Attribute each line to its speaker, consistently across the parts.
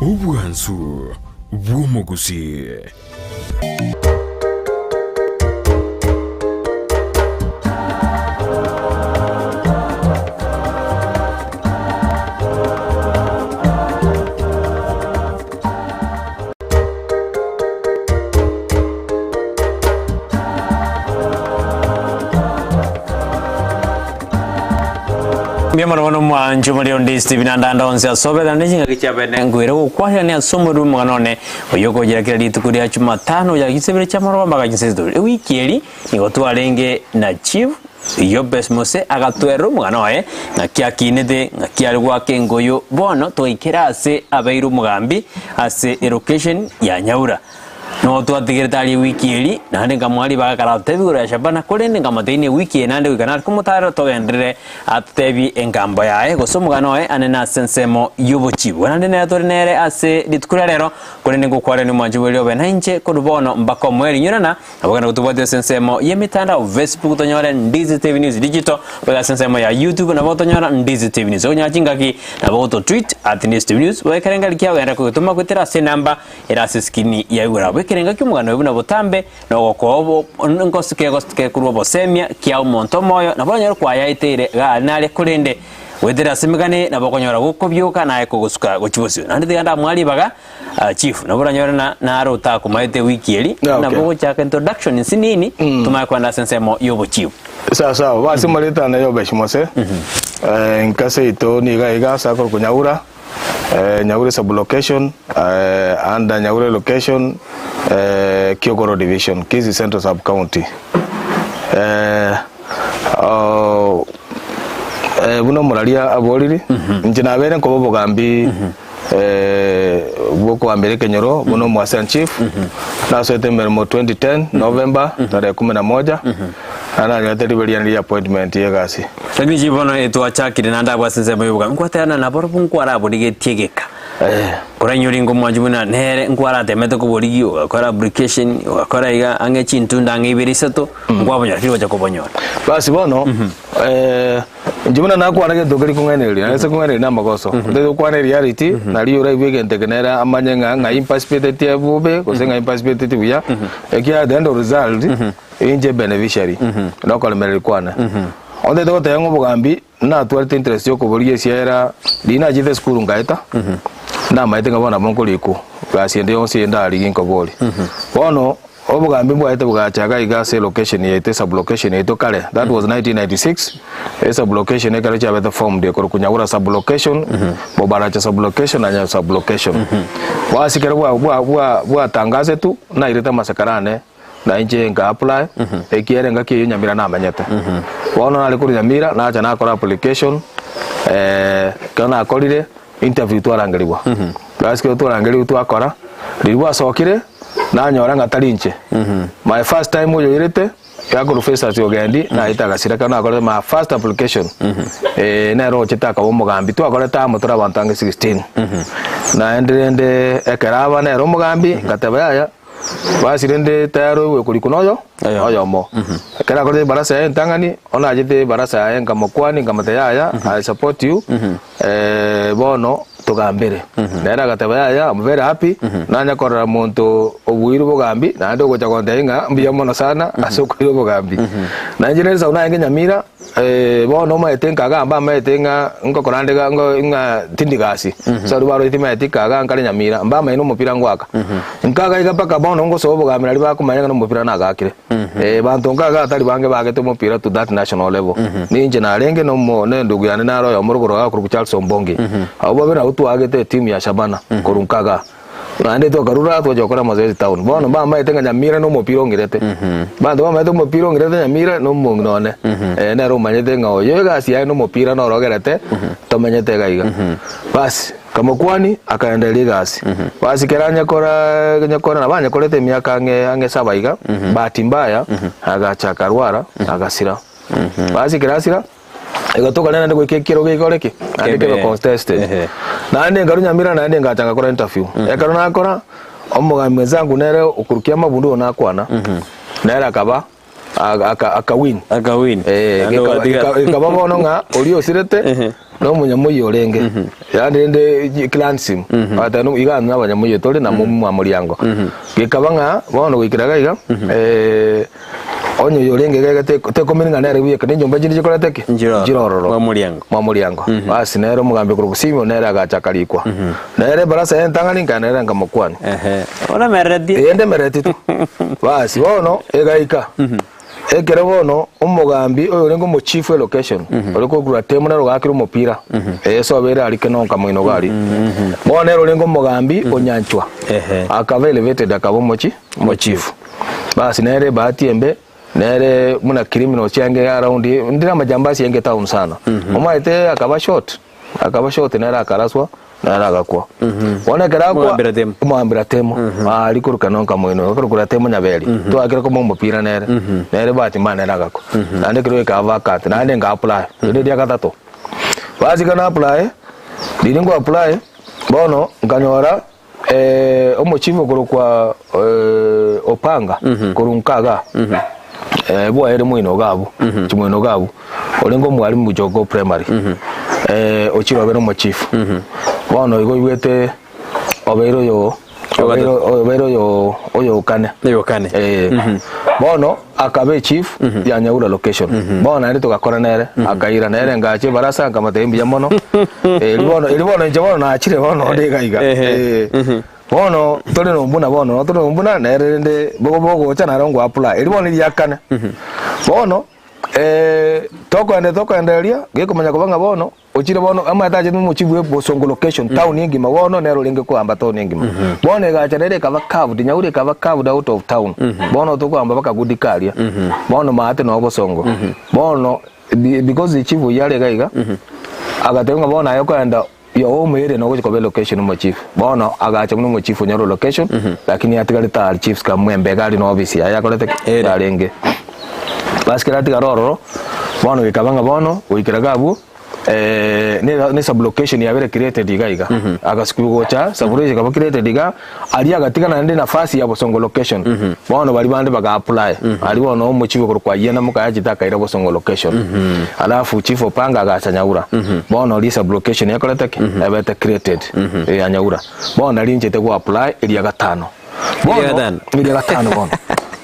Speaker 1: Obwansu bw'omogusii.
Speaker 2: Mbuya mono bono omwancho omorero onde Stephen Andanda onsi ase obere naende chingaki chia bene nkoira gokwanera ase omorero omogano one oyio okochera kera rituko ria Jumatano gochaka chinsa ibere chia mororo mpaka chinsa isato. Ewiki eri nigo twarenge na Chief Yobes Mose agatwerera omogano oye ng'aki akinete ng'aki are goaka engoyo bono twaikera ase abeire omogambi ase elocation ya Nyaura. Nigo twatigerete aria ewiki eri, naende nkamoa ribaga karatotebie igoro ya Shabana, korende nkamotebia na ewiki eye naende goika nare komotaarera togenderere atotebie engambo yaye, gose omogano oye anene ase ensemo y'obochibu. Naende nere tore nere ase rituko ria rero, korende ngokwarania omwancho bw'erio obe nainche korwa bono mpaka omoerio. Inyora na nabo genda gotobwatia ase ensemo y'emetandao, Facebook tonyore Ndizi TV News Digital, goika ase ensemo ya YouTube nabo otonyora Ndizi TV News. Okonyora chingaki nabo ogoto tweet at Ndizi TV News, goika ekerengerio kiao genda kogetoma goetera ase enamba Ere ase esikini ya igoro abwo ekerenga ki'omogano oyo buna botambe, na ogokoa obo kekorwa obosemia kia omonto omoyo, nabo oranyore kwayaeteire iga aria na aria, korende goetera ase emegano eye nabo okonyora gokobioka naye kogosuka gochia bosio. Naende tiga ndamoa ribaga chief, nabo oranyore na naro otakomaete ewiki eri,
Speaker 3: Yeah, okay.
Speaker 2: nabo ogochaka introduction nsinini, tomanye kogenda ase ensemo y'obochief.
Speaker 3: Sawa sawa, basi moretane Yobesh Mose, eh, nka seito niga iga ase akorokwa Nyaura. Nyaure sub-location, under Nyaure location, Kiogoro division, Kisii Central sub-county. Buna omoraria aboriri, inche nabeire nkoba obogambi bw'okoambera ekenyoro buna omo assistant chief, nasoete emeremo 2010 November tarehe kumi na moja, naende nanyorete ribe riane ria appointment ya egasi.
Speaker 2: Lakini chief bono etwachakire naende abwo ase ensemo y'obogambi, nkwaterana nabarobwo nkwaraborigeti egeka. Korainyore ingo omwanchi buna nere nkwaratemete koborigia ogakora application, ogakora iga ang'e chintunda ang'e ibere isato, nkwabonyora lakini gocha kobonyora.
Speaker 3: Basi bono, inche buna nakwana gento keria kong'ainereria, naende ase kong'ainereria na amagoso. Ntagete gokwana ereality, nario oraigwe egento eke nere amanye ng'a ng'ai mpasipeteti bobe, gose ng'ai mpasipeteti buya, ekiagera at the end of result, Inche beneficiary, nokoremereria kwane. Ontagete goteba ng'a obogambi natwarete interest yokoborigia esiaera riria nachete esukuru nkaeta, namaete ng'a bono nabo nkorikwa gasi ende yonsi eye ndarigie nkoborie. Bono obogambi mbwaete bogacha iga iga ase elocation yaito esublocation yaito kare, that was 1996, esublocation ekero chiabete formed ekorokwa Nyagura sublocation, Bobaracha sublocation na Nyayo sublocation. Bono ase ekero bwa bwa bwa bwatangasetwe, nairete amasakara ane. Na inche nka apply, ekiagera engaki eyio Nyamira namenyete. Bono nare korwa Nyamira, nacha nakora application, ekero nakorire, interview twarangerigwa. Basi ekero twarangerigwa twakora, riria gwasokire, nanyora ng'a tari inche. My first time oyoirete, gakorwa Festus Ogendi, naete agasira ekero nakorete my first application, nere ochete akaba omogambi. Twakorete amo tore abanto ange 16. Naende rende ekero aba nere omogambi, ngateba yaya. Basi rende tayari oigwe korikwa noyo
Speaker 2: Oyomo.
Speaker 3: oyomo. Ekero akorete ebarasa yaye entang'ani, bono nachete ebarasa yaye nkamokwania nkamotebia yaya I support you, bono togambere. Nere agateba yaya I'm very happy, nanya korora monto obuirwe obogambi naende ogocha gontebia ng'a mbuya mono sana ase okoira obogambi. Na inche nere sababu narenge Nyamira. Bono omanyete nkagamba amaete ng'a ngokora nde iga ngo ng'a tindi gasi. Ase baria baroreti maeti nkaga nkare Nyamira, mbamaye na omopira ngoaka. Nkaga iga mpaka bono ngosoa obogambi naria bakomanya ng'a na omopira nagakire. Banto nkaga tari bange baagete omopira to that national level. Ninche narenge na omo na endugu yane nare oyomo rogoro iga akorokwa Charles Ombongi. Abwo babere nabwo twaagete etimu ya Shabana korwa nkaga. Naende twakarura twacha gokora amazoezi town. Bono mbamaete ng'a Nyamira nomopira ong'irete. Abanto bamaete omopira ong'irete Nyamira nomong'ina one. Eh, nere omanyete ng'a oyo egasi yaye nomopira noro ogerete tomenyete iga iga. Basi, nkamokwani akaendereria egasi. Basi kera anyekora nyekora nabo anyekorete emiaka ang'e ang'e saba iga, bahati mbaya agacha akarwara agasira. Basi ekero asira. Egatoka naende goika ekero geikore ki? Naende
Speaker 2: Kebe.
Speaker 3: kebe contested.
Speaker 2: Ehe.
Speaker 3: Naende nkarwa Nyamira naende ngacha ngakora interview. Ekero nakora, omogambi mwenzangu nere okorukia amabundu oyo nakwana, nere akaba. Aka akawin.
Speaker 2: Akawin.
Speaker 3: Eh,
Speaker 2: Naende
Speaker 3: gekaba
Speaker 2: ogatiga-
Speaker 3: geka- gekaba bono ng'a oria osirete
Speaker 2: Ehe.
Speaker 3: na omonyamoyia orenge. Yaani rende ji- clan sim. Agateba no iga na abanyamoyia tore na mwa moriango. Gekaba ng'a bono goikera iga iga eh, onye oyo orenge iga iga te- tekomenya ng'a nere bweka, na enyomba chinde chikorete ki?
Speaker 2: Nchiroro.
Speaker 3: Nchire ororo.
Speaker 2: Mwa moriango.
Speaker 3: Mwa moriango. Basi nere omogambi korwa Gusii nere agacha akarikwa. Nere ebarasa yaye entang'ani nkaenda nere nkamokwania.
Speaker 2: Ehe. Oremereretie.
Speaker 3: Ee, ndemereretie tu. Basi bono egaika ekero bono omogambi oyo orenge omochief elocation ore korwa Temu nere ogaakire omopira ee sobe ere aria Kenonka moino iga aria. Bono nere orenge omogambi o Nyanchwa
Speaker 2: Ehe.
Speaker 3: akaba elevated akaba omochi omochief. Basi nere ebahati embe nere buna criminals chiange around ndire amajambazi enge town sana. Omanyete akaba shot. Akaba shoti nere akaraswa, nere agakwa. Bono ekero akwa,
Speaker 2: Omogambera Temo.
Speaker 3: omogambera Temo, aria korwa Kenonka moino, akorokwa Temo Nyaberi, twakire komoa omopira nere, nere bahati mbaya nere agakwa. Naende ekero ekaba vacant, naende nka apply, erio ria gatato. Basi ekero na apply, riria nko apply, bono nkanyora omochifu okorokwa Opanga korwa Nkaga, bwaye moino iga abwo, chimoino iga abwo, orenge omwalimu Buchogo primary, ochire obeire omochifu. Bono igo oigwete obeire oyo obeire obeire oyo oyokane.
Speaker 2: Oyokane.
Speaker 3: Bono akaba echief ya Nyaura location. Bono naende togakora nere, akaira nere ngacha ebarasa nkamotebia mbuya mono. Eri bono eri bono inche bono nachire bono onde iga iga.
Speaker 2: Ehe.
Speaker 3: Eh. Bono tore na ombuna bono no tore na ombuna nere rende bogo bogocha naro ngo apply. Eri bono eria kane. Bono tokoenda tokoendereria, gekomanya koba ng'a bono. Ochire bono amaete achete nomochie bwe Bosongo location town engima bono nere orenge koamba town engima. Bono egacha nere ekaba curved nyauri ekaba curved out of town. Bono tokoamba baka Gudika aria. Bono maate noo Bosongo. Bono be because the chief oyio are iga iga agateba ng'a bono aye okoenda your home area nogochia koba elocation omochief. Bono agacha buna omochief onyore location lakini atigarete aria chiefs kamwembe iga aria na office yaye akorete ki?
Speaker 2: Ere.
Speaker 3: Yarenge. Basi kera atigare ororo bono gekaba ng'a bono goikera iga abwo. Ne sublocation yabere created iga iga agasukuru gocha sublocation ekaba created iga aria agatiga naende nafasi ya bosongo location bono baria bande baga apply aria bono omochief okorokwa Ayiena Mokayachete akaira bosongo location alafu chief Opanga agacha Nyaura bono riria sublocation ekorete ki ebete created ya Nyaura bono nario inchete go apply eria gatano
Speaker 2: Eria
Speaker 3: bono
Speaker 2: gatano.
Speaker 3: eria gatano bono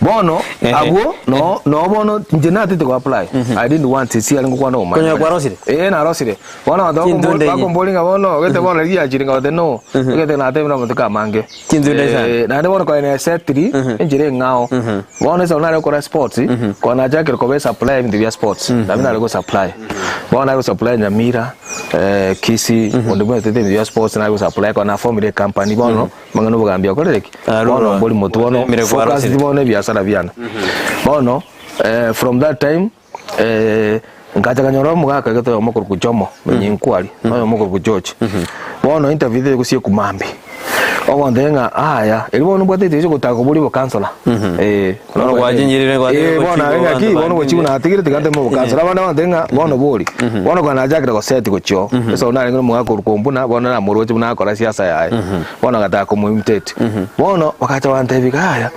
Speaker 3: bono abwo no no bono inche natete go apply I didn't want it siare ngokwana obomaene
Speaker 2: Konya kwarosire?
Speaker 3: eh narosire bono abanto
Speaker 2: Chintunde
Speaker 3: bakombo
Speaker 2: inye.
Speaker 3: bakombori ng'a bono ogete bono riria riachire ngabate no egete natebire amatuko amange
Speaker 2: Chintunde isano.
Speaker 3: Eh, naende bono konya nesetiri enchera eng'ao bono ekero nare gokora sports konya nachakire koba esupply ebinto bia sports nabio nare go supply bono nare go supply Nyamira Kisii onde bwensi ebinto bia sports nare go supply konya nafomire ecompany bono Amang'ana obogambi akorire ki?
Speaker 2: Arure.
Speaker 3: Bono mbori motwe bono
Speaker 2: Otemire
Speaker 3: focus
Speaker 2: kwarosire.
Speaker 3: bono ebiasara biane. Bono eh, from that time eh, nkacha kanyora omogaka gete oyomo okorokwa Jomo menye inkwari na oyomo okorokwa George. Bono interview eye gosiekwa mambia. Ogontebia ng'a aya eri bono mbwate echeche gotaka koboria obokansora. Eh,
Speaker 2: Bono gwachenchire gwateba
Speaker 3: Eh, bono
Speaker 2: gochia
Speaker 3: aye ng'aki
Speaker 2: abanto
Speaker 3: bono
Speaker 2: bande.
Speaker 3: gochia natigire tiga nteme obokansora. Abande bagontebia ng'a bono bori. Bono konya nachakire goseti gochia oo. Ase narenge nomogaka korwa kombuna bono namoroche buna akora siasa yaye. Bono agataka komoimitate. Bono bagacha bantebia iga yaya,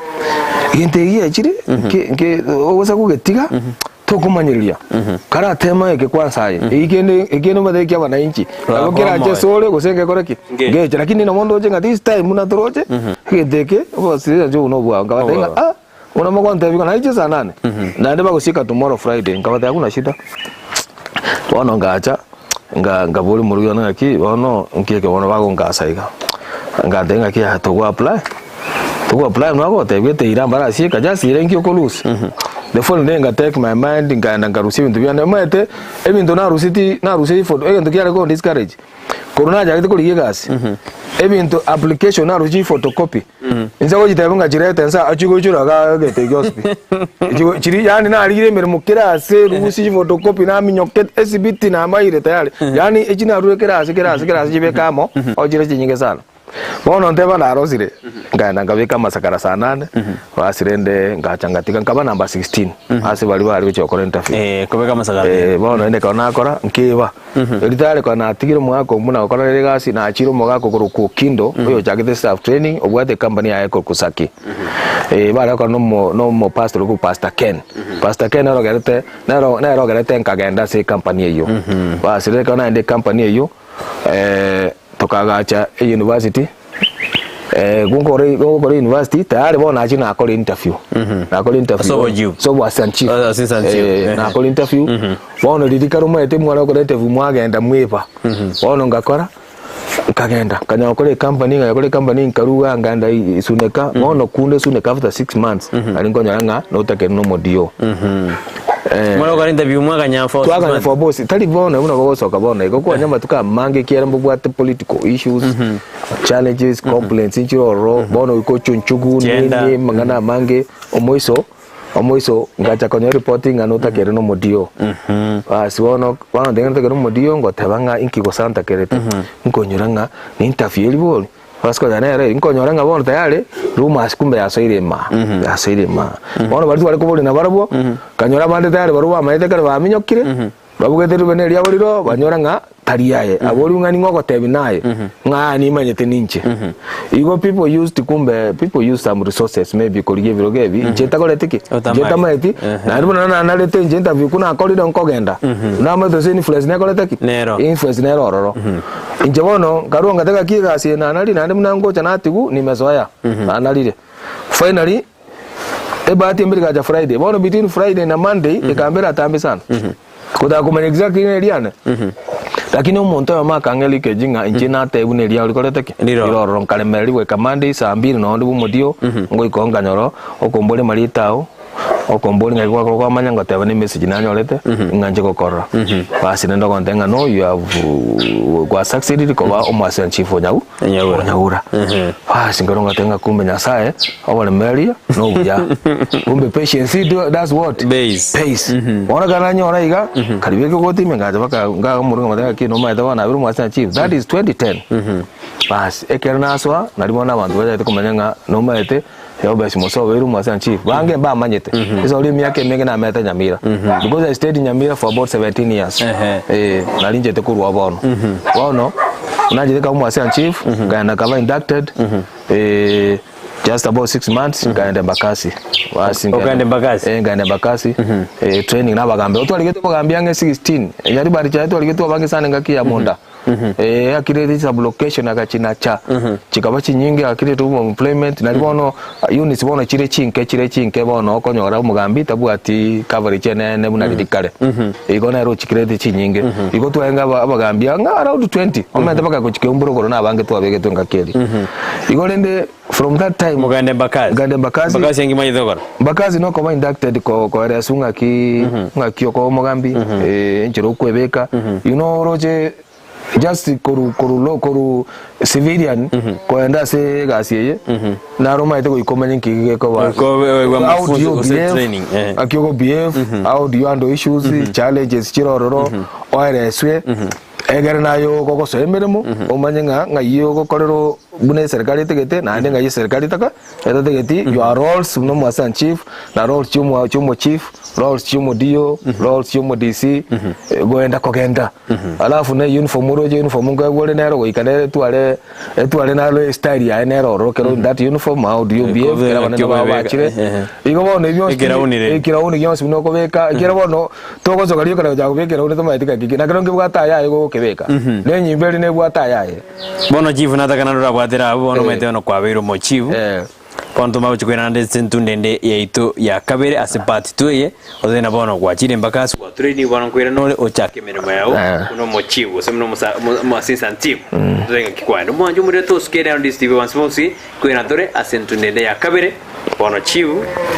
Speaker 3: egento eke giachire nki nki ogosa kogetiga tokomanyereria. Karatema eke kwansa aye, eki kende eki kende omanyete ekia abananchi. Nabo
Speaker 2: Korakora
Speaker 3: kerache
Speaker 2: omoyo.
Speaker 3: asore gose ngekore ki?
Speaker 2: Ngeche.
Speaker 3: Ngeche. Lakini nabo ndoche ng'a this time buna toroche, egento eke obosira obo nobwao. Nkabatebia ng'a
Speaker 2: Obwao.
Speaker 3: ah. Bono mogontebia ng'a naiche saa nane, naende bagosieka tomorrow Friday, nkabatebia hakuna shida. Bono ngacha, nga nkaboria omorugi one ng'aki bono nki eke bono bagongasa iga. Ngantebia ng'aki yaya togo apply, togo apply nagotebia eteira mbarasieka just ira inki oko lose. The following day nga take my mind nkaenda nkarusia ebinto biane, omanyete ebinto naruseti narusia effort egento kiare ko discourage. Korwa nachagete korigia egasi, ebinto application narusia chiphotocopy, inse gochiteba ng'a chirete nsa achie goichora igaa egete gionsi pi. Chigo chiri yaani narigire emeremo kera ase rusia chiphotocopy naminyokete esibiti namaire tayari, yaani echi narure kera ase kera ase kera ase chibeke amo, ochire chinyinge sana. Bono nteba narosire. Nkaenda nkabeka amasakara saa nane, basi rende ngacha ngatiga nkaba number 16 ase baria bare gochia gokora interview.
Speaker 2: Eh, kobeka amasakara.
Speaker 3: Eh, bono rende ekero nakora nkeba. Erio tayari konya natigire omogaka oyio buna gokorera egasi, nachire omogaka okorokwa Okindo, oyochagete staff training, obwate ecompany yaye ekorokwa Saki. Eh, bare gokora na omo na omopastor okorokwa Pastor Ken. Pastor Ken nere ogerete nere nere ogerete nkagenda ase ecompany eyio. Basi rende ekero naenda ecompany eyio, tokagacha euniversity. Gokora gokora university tayari bono nachire nakora interview nakora interview
Speaker 2: Ase obochief.
Speaker 3: ase obo assistant chief
Speaker 2: Ase assistant chief, ehe.
Speaker 3: nakora interview bono riria kare omanyete mware gokora interview mwagenda mweba bono ngakora nkagenda nkanya gokora ecompany nkanya gokora ecompany nkaruga nkaenda Suneka bono kunde Suneka after 6 months nari nkonyora ng'a notakeri na omodio.
Speaker 2: Mware gokora interview mwakanya for six
Speaker 3: Twakanya
Speaker 2: months.
Speaker 3: for boss tari bono buna bogosoka bono igo kwanya amatuko amange ekiagera mbobwate political issues challenges complaints nchire ororo bono goika ochunchugu
Speaker 2: Gender.
Speaker 3: nini amang'ana amange omoiso omoiso ngacha konyora report ng'a notakere na omodio basi bono bono ntagete ntakere omodio ngoteba ng'a inki gose ntakerete nkonyora ng'a ne interview eria bori Basi konya nere nkonyora ng'a bono tayari rumors kumbe yasoire imaa yasoire imaa. Bono baria tware koboria nabarabwo, nkanyora abande tayari barabwo bamaete kare baminyokire, babugete ribena eriabo riro, banyora ng'a tari aye. Aboriwu ng'a ning'o ogotebi naye, ng'a aa nimanyete ninche. Igo people used kumbe people use some resources maybe korigia ebirogo ebi, inche ntagoreti ki? Inche
Speaker 2: Otamaeti.
Speaker 3: ntamaeti, naende buna nanarete inche interview ko nakorire nkogenda, namanyete gose influence nekorete ki?
Speaker 2: Nero.
Speaker 3: Influence nero ororo. Inche bono nkarua ngateba gaki egasi eye nanarire naende buna ngocha natigwa nimesoea nanarire. Finally, ebahati embe rigacha Friday, bono between Friday na Monday ekambera atambe sana. Gotaka komanya exactly ng'a eriane, lakini omonto oyomo akang'a leakage ng'a inche natebiwa na eriao rikorete ki?
Speaker 2: Riro.
Speaker 3: Riro ororo nkaremereria goika Monday saa mbiri nonde bwa omodio, ngoika oo nkanyora okomboria amarieta ao. Okomboria ng'aki gwakora kwamanya ngoteba ne message nanyorete ng'a nche gokorora. Basi naende ogontebia ng'a no you have gwa succeeded koba omoassistant chief o Nyau
Speaker 2: Onyaura.
Speaker 3: o Nyaura. Basi nkarwa ngateba ng'a kumbe Nyasaye oboremereria na obuya. Kumbe patience do does what?
Speaker 2: Pays.
Speaker 3: Pays. Bono ekero nanyora iga, nkaribeka egoti ime ngacha mpaka nkamoruga nkamotebia ng'aki nomaete bono nabire omoassistant chief. That is 2010. Basi ekero nasoa nario bono abanto bachagete komanya ng'a nomaete. Yobesi Musa obeire omoassistant chief bange mbamanyete ase ore emiaka emenge namete Nyamira because I stayed in Nyamira for about 17 years
Speaker 2: Ehe.
Speaker 3: eh nari nchete korwa bono bono nachete kaba omoassistant chief nkaenda nkaba inducted eh just about 6 months nkaenda Embakasi basi
Speaker 2: Okaenda Embakasi?
Speaker 3: eh nkaenda Embakasi eh training na abagambi otwarigete obogambi ang'e 16 Nyaribari chaye twarigete abange sana engaki ya Munda Ee, akirete sublocation agachinacha chikaba chinyinge akirete employment nari bono units bono chire chinke chire chinke bono okonyora omogambi tabwati coverage enene buna riria kare igo nere ochikirete chinyinge igo twaenga aba- abagambi ang'e around 20 omanyete mpaka gochia keumbura igoro na abange twabegetwe engaki eria igo rende from that time
Speaker 2: Mogende Mbakasi.
Speaker 3: Ngende Mbakasi.
Speaker 2: Mbakasi engima nyete gokora.
Speaker 3: Mbakasi nokoba inducted ko koereswa ng'aki ng'aki okoba omogambi enchera okwebeka you know oroche just koru koru lo koru civilian koenda ase egasi eye naro omanyete goika omanye nki gekoba
Speaker 2: Goika oigwe
Speaker 3: how do
Speaker 2: amafunzo
Speaker 3: you
Speaker 2: gose
Speaker 3: behave
Speaker 2: training, eh.
Speaker 3: ng'aki ogo behave how do you handle issues challenges chire ororo oereswe Ekero naye ogosoa emeremo, omanye ng'a ng'ai ogokorera buna eserikari etagete, naende ng'ai eserikari etaka etategeti, your roles buna omo-assistant chief, na roles chia omo chia omo-chief, roles chia omo-DO, roles chia omo-DC, goenda kogenda. Alafu na uniform oroche uniform nkoegwa ore nero goika nere etware etware naro estyle yaye nere ororo ekero in that uniform how do you behave, ekero abanene bao bachire. Igo bono ebio bionsi
Speaker 2: Ekerauni rende.
Speaker 3: ekerauni gionsi buna okobeka, ekero bono Togosoka rioka na gochaka kobeka erauni tomaeti gaki ki, na kero nkebwate ayaye gogokebeka, na enyimbo eria nebwate ayaye.
Speaker 2: Bono chief natakana ndorabwatera abwo bono
Speaker 3: Eh.
Speaker 2: omanyete bono kwabeire omochief
Speaker 3: Eh.
Speaker 2: bono tomanye gochia koirana ande ase entunda ende yaito ya kabere ase part two eye ototebie na bono gwachire mpaka ase gwatrainiwe bono nkoirana ore ochake emeremo yao
Speaker 3: Eh.
Speaker 2: buna omochief gose buna omosa omo omo assistant chief ototebie ng'aki kwaenda. Omwancho omorero tosuke ere ande Steve bonsi bonsi nkoirana tore ase entunda ende ya kabere bono chief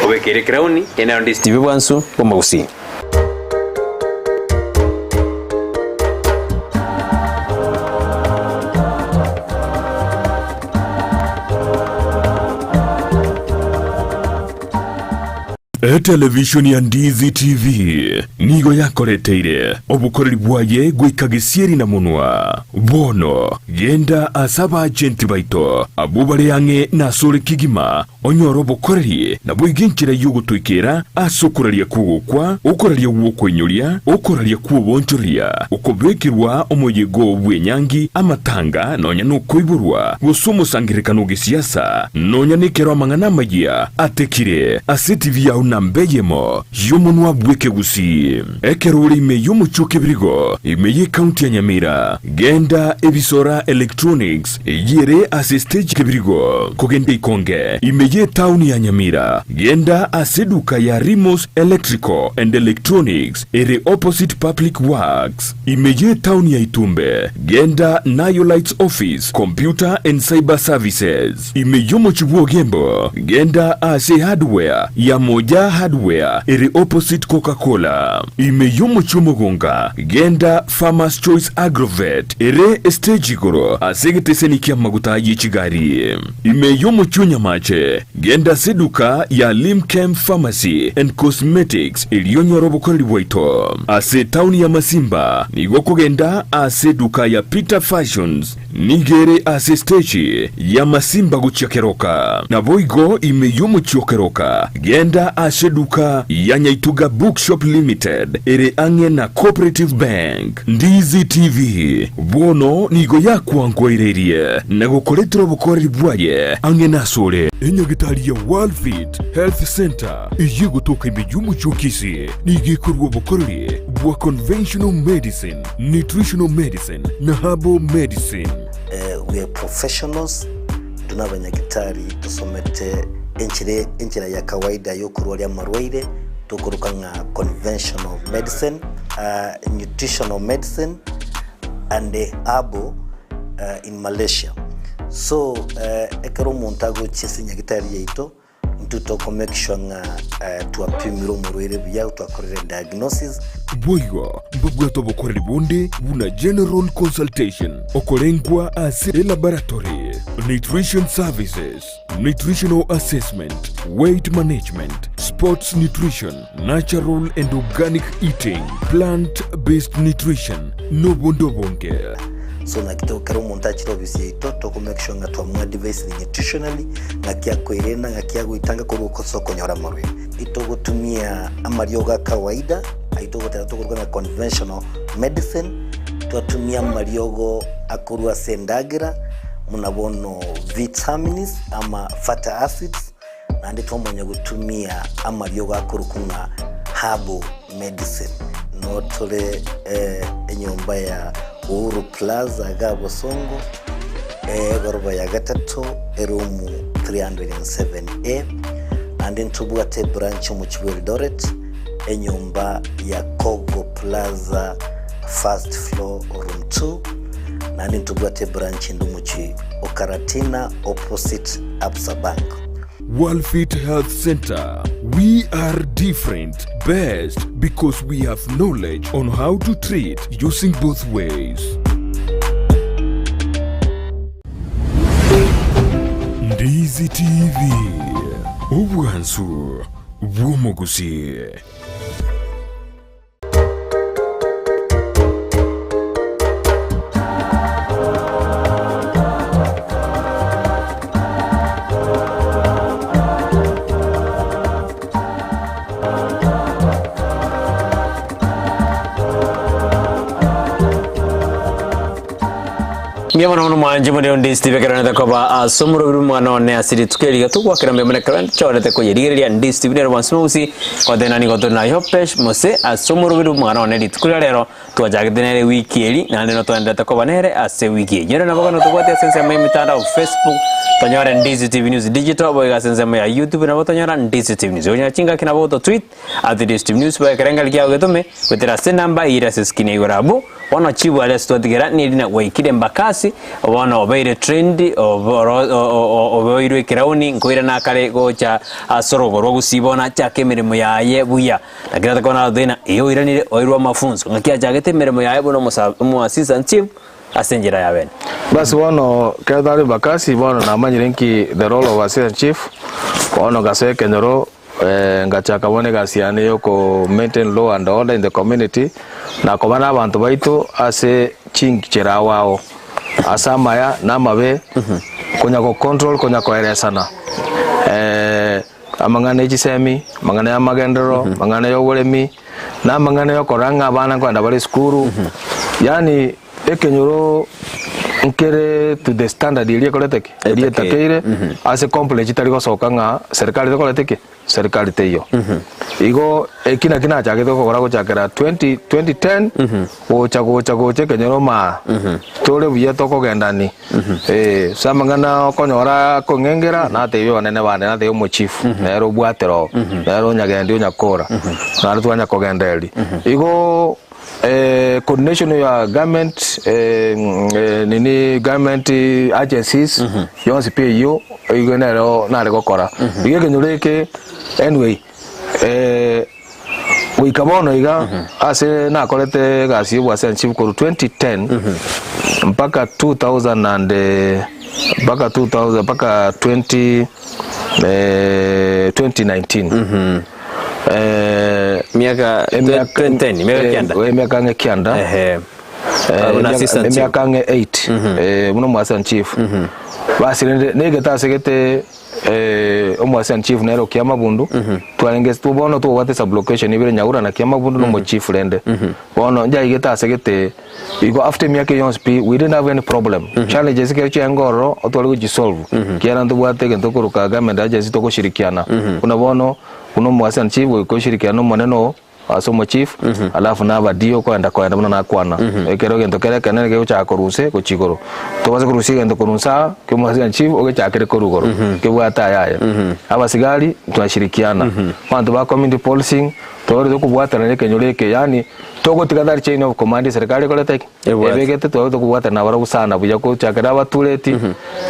Speaker 2: obekeire ekerauni ere ande Steve bwansu bw'omogusii.
Speaker 1: Etelevishoni ya Ndizi TV nigo yakoreteire obokoreri bwaye goika gesieri na monwa. Bono genda ase abaagenti baito abwo bare ang'e nasore kegima onyore obokoreri, naboigo enchera y'ogotoikera ase okoraria kw'ogokwa, okoraria gw'okoinyoria, okoraria kw'oboonchoreria, okobekerwa omoyega bw'enyangi, amatanga, nonya nokoiborwa, gose omosangererekano o gesiasa, nonya nekero amang'ana amayia atekire ase etibi yao namba eyemo y'omonwa bw'ekegusii. Ekero ore ime y'omochie o Kebirigo, ime y'ecounty ya Nyamira, genda Ebisora Electronics eyio ere ase stage Kebirigo, kogenda Ikonge, ime y'etaoni ya Nyamira, genda ase eduka ya Rimos Electrical and Electronics ere opposite Public Works, ime y'etaoni ya Itumbe, genda Nayo Lights Office, Computer and Cyber Services. Ime y'omochie bw'Ogembo, genda ase Hardware ya Moja Hardware ere opposite Coca Cola. Ime y'omochie omogonga, genda Farmers Choice Agrovet ere estage igoro ase egeteseni ki'amaguta ye chigari. Ime y'omochie o Nyamache, genda ase eduka ya Limchem Pharmacy and Cosmetics erio onyore obokoreri bwaito. Ase etaoni ya Masimba, nigo okogenda ase eduka ya Peter Fashions Nigo ere ase esteji y'amasimba gochia keroka. Naboigo ime y'omochie o keroka, genda ase eduka ya Nyaituga Bookshop Limited ere ang'e na Cooperative Bank. Ndizi TV bono nigo yakwankoireirie na gokoretera obokoreri bwaye ang'e nasore. Enyagitari ya Worldfit Health Centre eyio egotoka ime y'omochie o Kisii nigo ekorua obokoreri bwa Conventional Medicine, Nutritional Medicine na Herbal Medicine.
Speaker 4: We are professionals, intwe nabanyagitari tosomete enchera enchera ya kawaida yokorwaria amarwaire tokoroka ng'a conventional medicine, nutritional medicine and herbal in Malaysia. So ekero omonto agochia ase enyagitari yaito. Intwe toko make sure ng'a twapimire omorwaire buya, twakorire diagnosis.
Speaker 1: Boigo mbabwate obokoreri bonde buna general consultation, okorengwa ase elaboratory, nutrition services, nutritional assessment, weight management, sports nutrition, natural and organic eating, plant based nutrition, nobonde obonge.
Speaker 4: So naki to kera omonto achire ofisi yaito toko make sure ng'a twamoadvisire nutritionally ng'aki akoerenda ng'aki agoitanga korwa ase okonyora amarwaire. Itogotumia amariogo a kawaida ayio togoteba tokoruga ng'a conventional medicine, twatumia amariogo akorwa ase endagera buna bono vitamins ama fatty acids, Naende twamanya gotumia amariogo akorokwa ng'a herbal medicine. Noo tore enyomba ya Uhuru Plaza iga Bosongo, egoroba ya gatato, eroom 307A. Naende ntobwate ebranch omochie bwa Eldoret, enyomba ya Kogo Plaza first floor room 2. Naende ntobwate ebranch ende omochie o Karatina opposite Absa Bank.
Speaker 1: Worldfit Health Centre, We are different, best because we have knowledge on how to treat using both ways. Ndizi TV, obwansu bw'omogusii.
Speaker 2: Mbuya mono mono mwanche more onde Steve ekero nete koba ase omorobiri omwana one ase rituko eri iga togwakera mbuya mono ekero nchorete koyerigereria ndi Steve nere bwansi mogusi goteba nigo tore na Yopesh Mose ase omorobiri omwana one rituko ria rero twachagete nere ewiki eri naende notoenderete koba nere ase ewiki eye. Ere nabo bono tobwate ase ensemo ya emitandao Facebook tonyore Ndizi TV News Digital boigo ase ensemo ya YouTube nabo tonyora Ndizi TV News. Okonyora chingaki nabo oto tweet at Ndizi TV News boigo ekerengerio kiago getome goetera ase enamba eyio ere ase eskrini ya igoro abwo. Bono chibware ase twatigera nerina gwaikire embakasi, bono obeire trained, oboirwe ekerauni, nkoirana akare gocha ase orogo rwa gusii bono achake emeremo yaye buya. Lakini atake bono agotebi ng'a ee oiranire oirwe amafunso, ng'aki achagete emeremo yaye buna omosa omo assistant chief ase enchera ya bene.
Speaker 3: Basi bono ekero tare embakasi bono namanyire nki the role of assistant chief, bono ngasoa ekenyoro. Ngachaka bono egasi yane ya oko maintain law and order in the community, na koba na abanto baito ase chinchera ao ao, ase amaya na amabe, konya go control konya koeresana amang'ana ya chisemi, amang'ana ya amagenderero, amang'ana ya oboremi, na amang'ana ya okorora ng'a abana nkoenda bare esukuru, yaani Ekenyoro nkere to the standard eria ekorete ki? Eria etakeire ase complaint chitari gosoka ng'a serikali tekoreti ki? Serikali teiyo. Igo eki naki nachagete gokora gochakera 20 2010 gocha gocha gocha ekenyoro maa tore buya tokogendani eh, ase amang'ana okonyora akong'engera natebia abanene bande natebia omochief nere obwatera oo nere onyagendi onyakora naende twanya kogendereria. Igo. Coordination ya government nini government agencies yonsi pi eyio igo nero nare gokora. Igo ekenyoro eke anyway goika bono iga ase nakorete egasi ya oboassistant chief korwa 2010 mpaka 2000 and mpaka 2000 mpaka 20 2019.
Speaker 2: Emiaka
Speaker 3: Emiaka
Speaker 2: 2010, emiaka kianda.
Speaker 3: emiaka ang'e kianda.
Speaker 2: Ehe. Buna assistant chief.
Speaker 3: Emiaka ang'e 8 buna omo assistant chief. Basi rende negete ase gete omo assistant chief nere o Kiamabundu, twarenge bono tobwate sublocation ibere Nyaura na Kiamabundu na omo chief rende. Bono njaigete ase gete igo after emiaka eyio yonsi pi we didn't have any problem. Challenges ekero chiaenge ororo otware gochisolve ekiagera ntobwate egento tokoroka government agency togoshirikiana. Buna bono buna omo assistant chief goika oshirikiane na omonene oo ase omo chief alafu na abadio okoenda koenda buna nakwana. Ekero egento kere ekenene kegochaka korwa inse gochia igoro. Tobase korusia egento korwa inse aa kia omo assistant chief ogechakere korwa igoro kebwate ayaye. Abasigari twashirikiana, abanto ba community policing Tore tokobwatana nekenyoro eke, yaani togotiga that chain of command eserikari ekorete ki?
Speaker 2: Ebwate.
Speaker 3: Ebegete tware tokobwatana nabarabwo sana buya gochakera abatureti,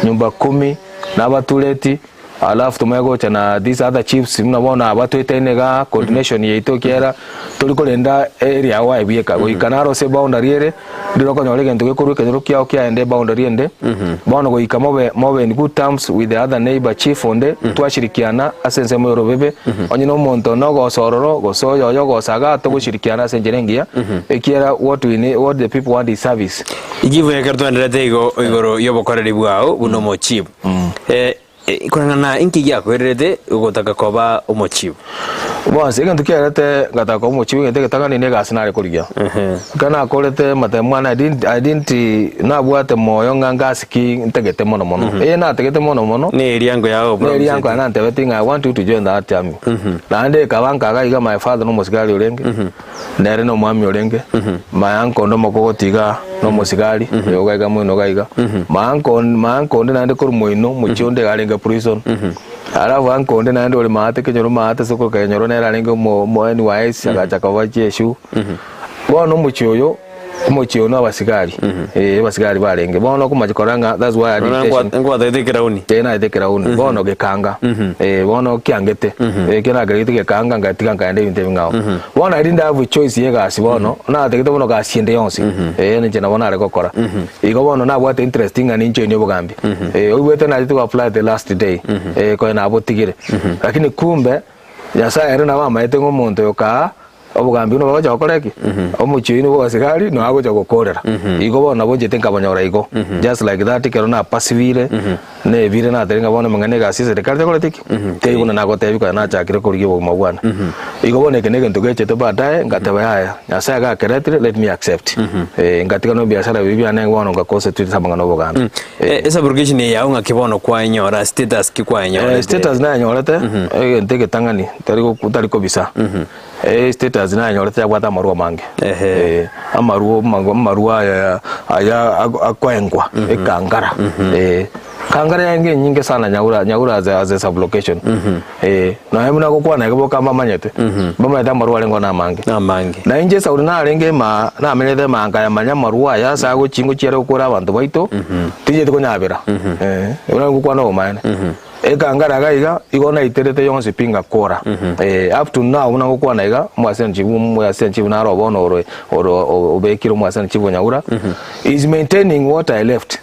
Speaker 3: nyumba kumi, na abatureti, alafu tomanye gocha na these other chiefs buna bono aba toetaine igaa coordination yaito ekiagera tori korenda area yao aye bweka, goika naro ase eboundary ere, ndire okonyora egento gekorwa ekenyoro kiao kiaenda eboundary ende, bono goika mobe mobe in good terms with the other neighbour chief onde, twashirikiana ase ensemo ya orobebe, onye na omonto one ogosa ororo, gose oyoyo ogosa igaa, togoshirikiana ase enchera engiya, ekiagera what we need what the people want is service.
Speaker 2: Echifu ekero twaenderete igo igoro y'obokoreri bwao buna omochifu, eh, Koreng'ana inki giakoirerete gotaka koba omochibu?
Speaker 3: Bonsi, egento kiairete ngataka koba omochibu egento egetang'ani na egasi nare korigia. Ekero nakorete amatemo ane I didn't, I didn't nabwate moyo ng'a ngasi ki ntagete mono mono. Eye natagete mono mono,
Speaker 2: Ne eriango yao
Speaker 3: ne eriango yane nantebeti ng'a I want you to join that army. Naende ekaba nkaga iga my father nomosigari orenge, Nere nomwami orenge, my uncle onde omokogoti iga nomosigari, oyo iga iga moino iga iga. My uncle my uncle onde naende korwa moino, omochie onde iga arenge prison. Alafu uncle onde naende ore maate kenyoro maate ase okorwa kenyoro nere arenge omo omo NYS agacha koba jeshu. Bono omochie oyo, omochie oyo na abasigari, eh abasigari barenge. Bono okomacha korora ng'a that's why agitation.
Speaker 2: Nkwatagete ekerauni.
Speaker 3: Ee naete ekerauni, bono gekanga, ee bono kiangete, ekio nakerigete gekanga ngatiga nkaenda ebinto ebing'ao. Bono I didn't have a choice ya egasi bono, natagete bono gasi ende yonsi, ee ninche nabo nare gokora. Igo bono nabwate interest ng'a ninjoinie obogambi. Ee oigwete nachete go apply the last day, ee konya nabotigire. Lakini kumbe, Nyasaye ere nabo amaete ng'a omonto oyo kaa, Obogambi buna bagocha gokora ki? Omochie oino bw'abasigari noyo agocha gokorera. Igo bono nabo nchete nkabanyora igo. Just like that ekero napasibire, nebire natebire ng'a bono amang'ana egasi eserikari tekoreti ki? Teri buna nagotebi konya nachakire korigia obogima bwane. Igo bono eke negento gechete baadaye ngateba yaya, Nyasaye gakeretire let me accept. Ngatiga na ebiasara biria biane bono nga concentrate ase amang'ana obogambi.
Speaker 2: Esubrogation eye yao ng'aki bono kwaenyora, status ki kwaenyorete?
Speaker 3: Status nayenyorete, egento egetang'ani tari goku tari kobisa. Status nayenyorete yabwate amarwa amange.
Speaker 2: Ehe.
Speaker 3: Amarwa amange amarwa aya aya akoengwa ekangara. Kangara yange enyinge sana nyaura nyaura as a as a sublocation. Nonya buna gokwana iga boka mbamanyete, mbamanyete amarwa arenge na amange.
Speaker 2: Namange.
Speaker 3: Na inche Sauli narenge emaa, namenyete emaa nkayamanya amarwa aya ase agochia ngochia are gokora abanto baito, tincheti konyabera. Buna ngokwana obomaene. Ekangara iga iga, igo naiterete yonsi pi ngakora. Up to now buna ngokwana iga, omoassistant chief omoassistant chief naro bono ore ore obekire omoassistant chief o Nyaura, is maintaining what I left.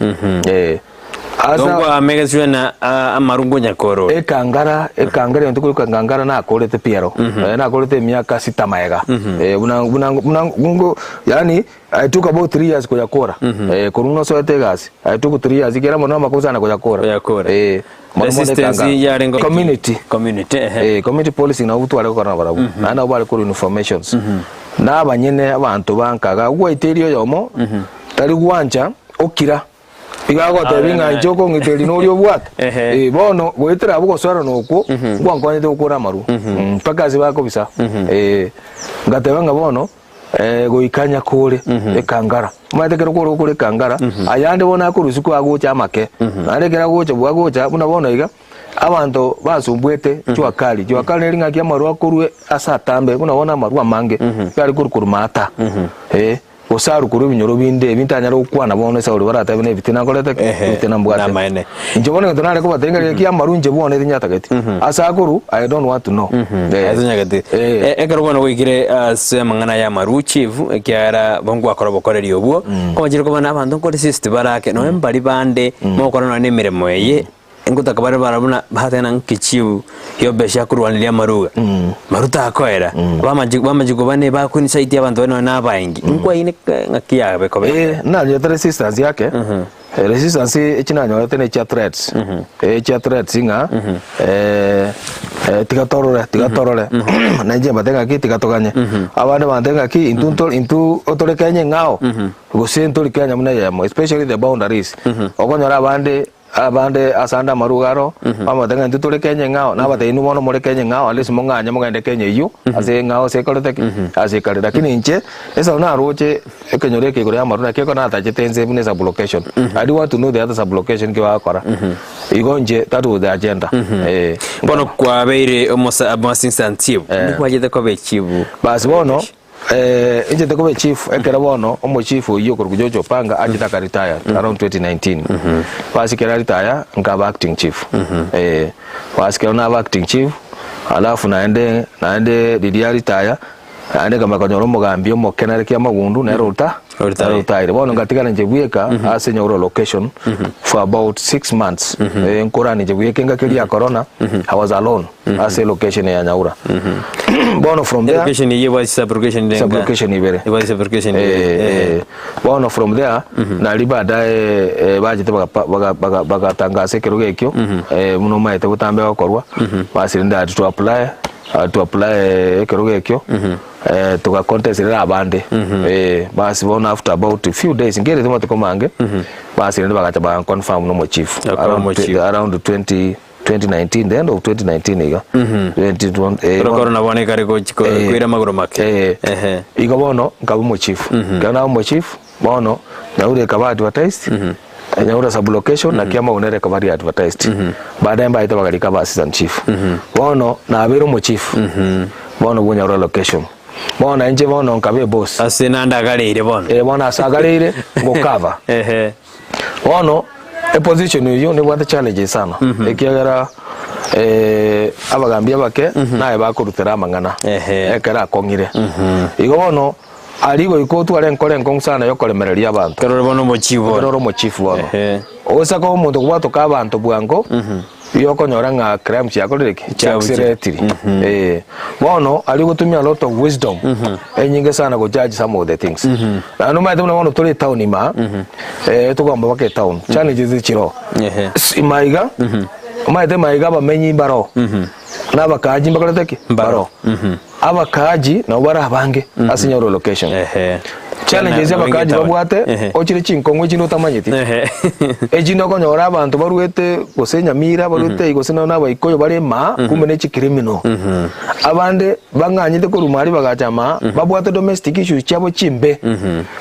Speaker 3: Asa
Speaker 2: Tokwamegeswe na amaru ngonya korora.
Speaker 3: Ekangara, ekangara egento korwa ekangara nakorete piero. Eh, nakorete emiaka sita maega. Eh, buna buna buna ngo yaani I took about 3 years koyakora. Eh, korwa nosoete egasi. I took 3 years ekiagera mono amakosa ane koyakora.
Speaker 2: Koyakora.
Speaker 3: Eh, mono mono
Speaker 2: Resistance
Speaker 3: ekangara.
Speaker 2: yarenge
Speaker 3: Community.
Speaker 2: Community, ehe.
Speaker 3: Eh, community policing nabo tware gokora nabarabwo. Naende nabo bare korwa informations. Na abanyene abanto bankaga, gwaiteria oyomo, tari gwancha okira. Igo agotebia ng'a inche okong'ita eri noria obwate.
Speaker 2: Ehe.
Speaker 3: Eh, bono goetera abwo gosoerana okwo, nkwankonyete gokora amarwa. Mpaka ase bakobisa. Eh, ngateba ng'a bono, eh, goika nyakore ekangara. Omanyete ekero kore gokora ekangara, ayande bono akorwa isiko agocha amake. Naende ekero agocha bwagocha, buna bono iga, abanto basumbuete jua kali. Jua kali neri ng'aki amarwa akorwe ase atambe, buna bono amarwa amange, yare korwa korwa maata. Eh. Gose arwe korwa ebinyoro binde ebi ntanyare gokwana bono Sauli baratebe nebitina nkorete ki?
Speaker 2: Ehe,
Speaker 3: Ebitina mbwate.
Speaker 2: namaene.
Speaker 3: Inche bono egento nare kobatebia ng'a riria ki'amaru inche bono etinyatageti. Ase akorwa, I don't want to know. Eh.
Speaker 2: Aye tonyagete.
Speaker 3: Eh.
Speaker 2: E- Ekero bono gwaikire ase amang'ana y'amaru chief, ekiagera bo ngwakora obokoreri obwo, kwamachire koba na abanto nkoresist barake, nonya mbari bande mogokora nonya na emeremo eye, Ngotaka bare bara buna bateba ng'a kichiu Yobeshi akorwaneria amaruga, maru takoera. Bamachi bamachi koba ne bakoincite abanto baria nonya na abaengi. Nkwaine ng'aki yabe koba
Speaker 3: Eh, nanyorete resistance yake Eh, resistance echi nanyorete ne chia threats Eh, chia threats ng'a eh, eh, tiga torore tiga torore na inche mbate ng'aki tiga toganye abande bante ng'aki intwe nto intwe otore Kenya eng'ao gose ntori Kenya buna eyemo especially the boundaries okonyora abande Abande ase ande amaruga aro, bamanyete ng'a intwe tore Kenya eng'ao, nabatebia inwe bono more Kenya eng'ao, at least mong'anye mogende Kenya eyio, ase eng'ao ase ekorete ki? Ase ekare. Lakini inche, esaro naroche ekenyoro eke igoro y'amaru naki ekero natachete inse buna esublocation, I do want to know the other sublocation nki bagokora. Igo inche that was the agenda, eh.
Speaker 2: Bono kwabeire omosa omoassistant chief,
Speaker 3: Eh.
Speaker 2: nikwachete koba echief?
Speaker 3: Basi bono. Inche tikoba echief, ekero bono omochief oyio okorokwa George Opanga achete aka retire around 2019. Basi ekero aretire nkaba acting chief. Basi ekero naba acting chief, alafu naende naende riria aretire, naende nkamanya konyora omogambi omoke nere Kiamagundu nere ota
Speaker 2: Oretire.
Speaker 3: nere otire. Bono ngatigara inche bweka ase Nyaura location for about 6 months. Nkorana inche bweka engaki eria ya corona, I was alone. ase location ya Nyaura. Bono from there
Speaker 2: Location eye ebwate sub-location irenga?
Speaker 3: Sub-location ibere.
Speaker 2: Ebwate sub-location
Speaker 3: Eh,
Speaker 2: ibere.
Speaker 3: eh, bono from there nari baadaye eh, bachete bagapa- baga- baga- bagatangasa ekerogo ekio eh, buna omaete botambe gokorwa basi rende had to apply had to apply ekerogo ekio eh, toga contest rere abande eh, basi bono after about a few days nkerete matuko mange basi rende bagacha baga confirm nomo chief
Speaker 2: Bakaba
Speaker 3: around,
Speaker 2: omochief.
Speaker 3: around 20 2019 the end of 2019 iga 20 eh,
Speaker 2: Oro korona bono ekare gochi ko-
Speaker 3: Eh,
Speaker 2: koira amagoro make.
Speaker 3: eh,
Speaker 2: Ehe.
Speaker 3: igo bono nkaba omochief ekero naba omochief bono nyaura ekaba advertised eh, nyaura sublocation naki amagoro nere ekaba ri advertised baadaye mbaete bakarika aba assistant chief bono nabeire omochief bono bwo nyaura location bono nainche bono nkaba eboss
Speaker 2: Ase nande agareire bono.
Speaker 3: eh, bono ase agareire ngokava
Speaker 2: Ehe.
Speaker 3: Bono eposition eyio nebwate challenges sana ekiagera eh, abagambi abake naye bakorutera amang'ana
Speaker 2: Ehe.
Speaker 3: ekero akong'ire igo bono aria goika otware enkoro enkong'u sana yokoremereria abanto
Speaker 2: Ekero ore bono omochief
Speaker 3: ekero
Speaker 2: bono.
Speaker 3: ore omochief bono
Speaker 2: Ehe.
Speaker 3: osa koba omonto kobwatoka abanto bwango igo okonyora ng'a crimes chiakorire ki?
Speaker 2: Chiabuchire.
Speaker 3: Chiaccelerated. Eh, bono aria ogotumia a lot of wisdom enyinge sana go judge some of the things. Naende omanyete buna bono tore etown imaa, eh, togamba mpaka etown, challenges chiroo.
Speaker 2: Ehe.
Speaker 3: Ime iga, omanyete ime iga abamenyi mbaroo, na abakaaji mbakorete ki?
Speaker 2: Mbaroo.
Speaker 3: Mbaroo. Abakaaji nabo bare abange ase Nyahururu location.
Speaker 2: Ehe.
Speaker 3: Challenges
Speaker 2: Tena
Speaker 3: abakaaji
Speaker 2: town.
Speaker 3: babwate,
Speaker 2: Ehe.
Speaker 3: ochire chinkong'u echinde otamanyeti.
Speaker 2: Ehe.
Speaker 3: Echinde okonyora abanto barwete gose Nyamira, barwete ii gose nonya Abaikoyo bare maa, kumbe ne chicriminal. Abande bang'anyete korwa maa aria bagacha maa, babwate domestic issues chiabo chimbe,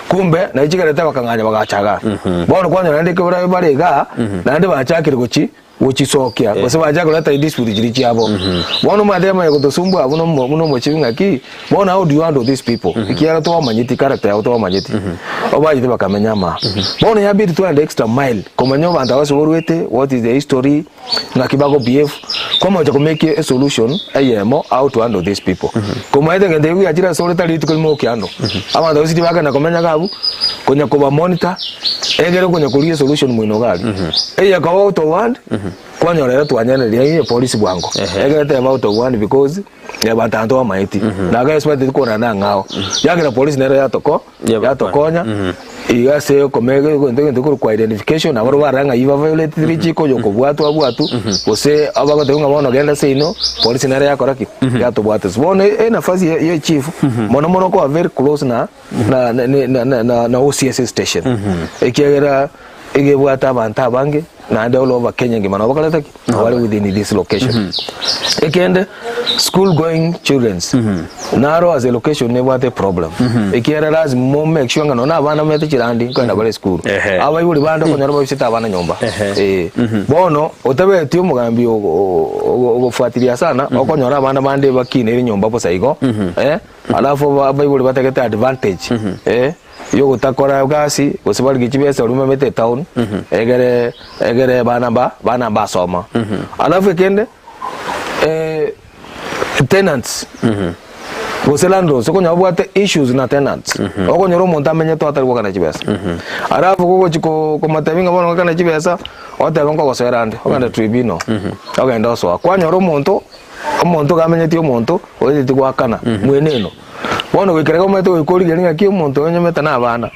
Speaker 3: kumbe naye chikerete bakang'anya bagacha igaa. Bono kwanyora naende ekero barabe bare igaa, naende bachakire gochi gochisokia, gose bachake koreta dispute chiria chiabo. Bono omanyete yamanya gotosumbua abwo nomo buna omochibi ng'aki, bono how do you handle these people? Ekiagera twamanyeti character yabo twamanyeti. Obachete bakamenya ama. Bono yabidi twende extra mile komanya abanto aba ase borwete, what is the history. Ng'aki bago behave, kwamagocha ko make a solution eyemo how to handle these people. Komaete egento ekio giachire ase ore tari rituko rimo okihandle. Abanto abwo tibakenda komenya iga abwo, konya koba monitor, egere konya korigia esolution moino iga aria. Eye ekoba out of hand, kwanyora ere twanyeneria eye polisi bwango. Egere teba out of hand because abanto aba ntobamaeti. Naga expect korora nang'ao. Yagera polisi nero yatoko. Yatokonya iga ase okomega egento egento korokwa identification nabo barora ng'a iba violate richiko oyo okobwatwa abwatwe gose abagoteba ng'a bono genda seino polisi nere yakora ki yatobwate ase bono enafasi ya ya echief mono mono okoba very close na na na na na OCS station ekiagera iga ebwate abanto abange naende all over Kenya engima nabo bakorete ki? Nabo bare within this location. Ekende school going childrens naro as a location nebwate eproblem ekiagera lazima mo make sure ng'a nonye abana bamanyete chirandi nkoenda bare esukuru.
Speaker 2: Ehe.
Speaker 3: Abaibori bande okonyora babisete abana nyomba.
Speaker 2: Ehe.
Speaker 3: Eh. Bono otabeti omogambi ogo- ogo- ogofuatilia sana okonyora abana bande bakinire nyomba bosa igo eh, alafu abaibori batagete advantage eh. Yogotakora egasi, gose barigie chibesa oria omanyete etown, egere egere bana mba bana mbasoma. Alafu ekende tenants gose landlords okonyora babwate issues na tenants, okonyora omonto amenyete oo atari goakana chibesa, alafu gogochi ko komotebia ng'a bono ng'akane chibesa, otebe nkogosoera ande, ogende tribunal, ogende osoa. Kwanyora omonto, omonto iga amenyeti omonto, oeteti goakana, mweneno. Bono goikera iga omanyete goika origereria ng'aki omonto oyo onyomete na abana,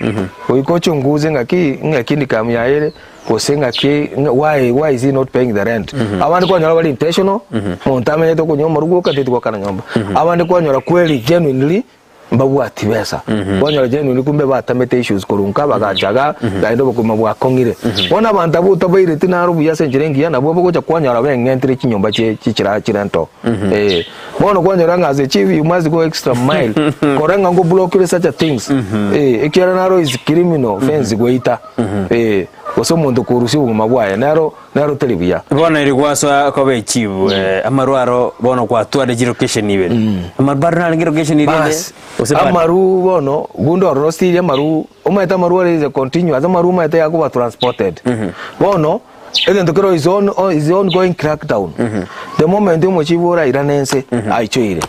Speaker 3: goika ochunguze ng'aki ng'aki income yaye ere, gose ng'aki ng'a why why is he not paying the rent. Abande kwanyora bare intentional, omonto amenyete okonywa omoru gwoka teti goakana nyomba. Abande kwanyora kweri genuinely mbabwati besa, kwanyora genuinely kumbe batamete issues korwa nka bagacha igaa, naende obogima bwakong'ire. Bono abanto abwo otabaireti naro buya ase enchera engiya nabwo bagocha kwanyora beng'entire chinyomba chie chichira chirento eh. Bono kwanyora ng'a as a chief you must go extra mile kora ng'a ngo blockire such a things eh, ekiagera naro is criminal offense goita eh, gose omonto korusia obogima bwaye nero nero teri buya.
Speaker 2: Bono eri gwasoa koba echief eh, amarwa aro bono kwatware chilocation ibere amarwa bado narenge location eria ende
Speaker 3: Bas,
Speaker 2: gose bado?
Speaker 3: amaru bono gundo ororo still amaru omanyete amaru are is a continuous amaru omanyete yakoba transported bono Egento kero is on is ongoing crackdown. The moment omochibi orairane ense aichoire.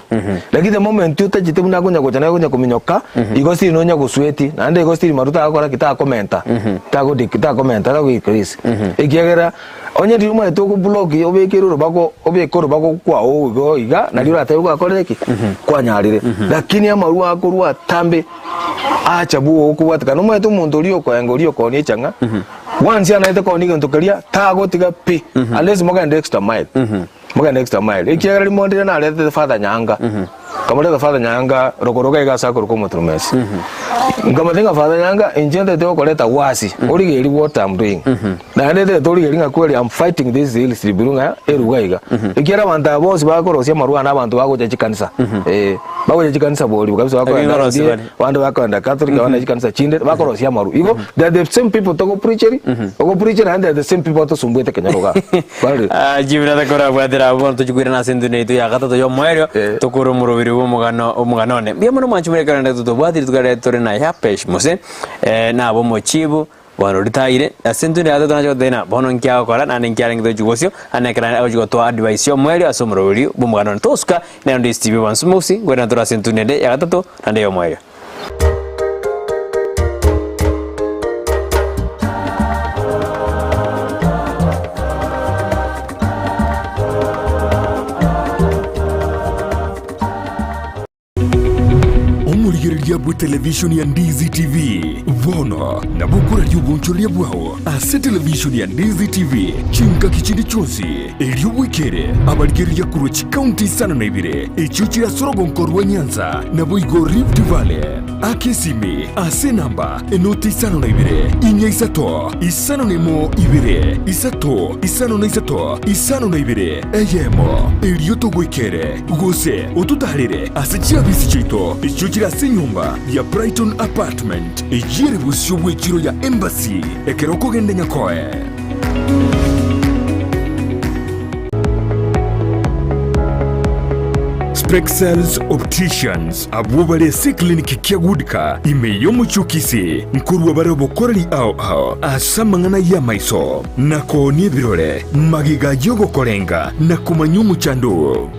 Speaker 3: Lakini the moment otachete buna akonya gocha naye okonya kominyoka igo still nonya gosweti naende igo still maru tagokora ki takomenta tago takomenta tago increase ekiagera onye riria omanyete ogo block obekere orobago obeke orobago kwao igo iga nario oratebe gwakorire ki kwanyarire lakini amarwa akorwa atambe acha bwogo okobwatekana omanyete omonto oria okoenga oria okoonia echang'a Once anaete koonia egento keria, tagotiga pi, unless mogende extra mile. Mogende extra mile. Ekiagera rimo ndire naretete Father Nyaanga, nkamoreta Father Nyaanga rogoro iga iga ase akorokwa omoturumesi. Nkamotebia ng'a Father Nyaanga, inche ntagete gokoreta gwasi, origererie what am doing. Naende ntagete origererie ng'a kweri am fighting this hill tribunal ng'a eruga iga. Ekiagera abanto aba bonsi bakorosia amarwa aya na abanto bagocha chikanisa, eh, bagocha chikanisa boria kabisa bakoenda
Speaker 2: Lakini
Speaker 3: SDA,
Speaker 2: bari.
Speaker 3: Abande bakoenda Catholic, abande chikanisa chinde, bakorosia amaru. Igo, they are the same people togopreacheri, ogopreachera naende they are the same people batosumbuete ekenyoro igaa. Barore.
Speaker 2: Ah, chibrother korabwatera abwo bono tochikwirana ase entunda yaito ya gatato y'omoerio
Speaker 3: Eh.
Speaker 2: tokore omoroberi bw'omogano omogano one mbuya mono mwanche more ekero totobwatire tukare tore na Yapesh Mose eh, nabo omochibu Bono ritaire ase intwe riato tonache goteba ng'a bono nki agokora naende nki arenge tochia gosio, naende ekero agochia gotoa advice y'omoerio ase omoroberi bw'omogano one. Togosuka nero ndi Steve Evans Mosi, nkoirana tore ase entunda ende ya gatato naende y'omoerio.
Speaker 1: Omorigereria bw'etelevishoni ya Ndizi TV bono nabo okoraria obonchoreria bwao ase televishoni ya Ndizi TV chingaki chinde chionsi, erio bwekere abarigereria korwa chikaunti isano na ibere echio chire ase orogonko rwa Nyanza naboigo Rift Valley. Aka esimi ase enamba enoti isano na ibere, inya isato, 51 ibere, isato, 53, 52, eyemo, erio togoikere. Gose ototaarere ase chiabisi chiaito echio chire ase enyomba ya Brighton Apartment, eyio ere bosio bw'echiro ya Embassy ekero okogenda Nyakoe. Spexels Opticians abwo bare ase eclinic kia Goodcar ime y'omochie o Kisii nkorua bare obokoreri ao ao ase amang'ana y'amaiso na koonia ebirore magega y'ogokorenga na komanya omochando oo.